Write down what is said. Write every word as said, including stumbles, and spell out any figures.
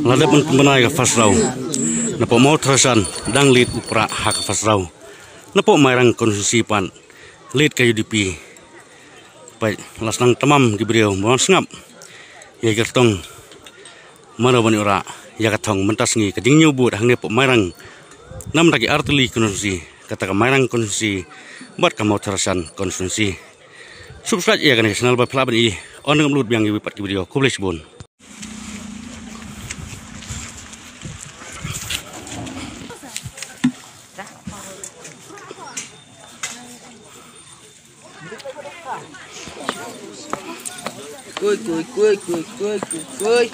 La dep ban pynbna ïa ka first round. Napoh Mawthadraishan dang lead u Prah ha ka first round. Napoh Mairang constituency pat lead ka U D P. Peit, la sdang tamam ki briew ban sngap ïa ka kyrtong. Mano ban ïoh rah ïa ka thong mynta sngi ka jingñiew vote hangne hapoh Mairang. Namar ki artylli constituency, kata ka Mairang constituency bad ka Mawthadraishan constituency. Subscribe ïa kane ka channel ba phi lah ban ïoh ban ngam lut biang ïa kiwei pat ki video. Khublei shibun. Kui, kui, kui, kui, kui, kui, kui.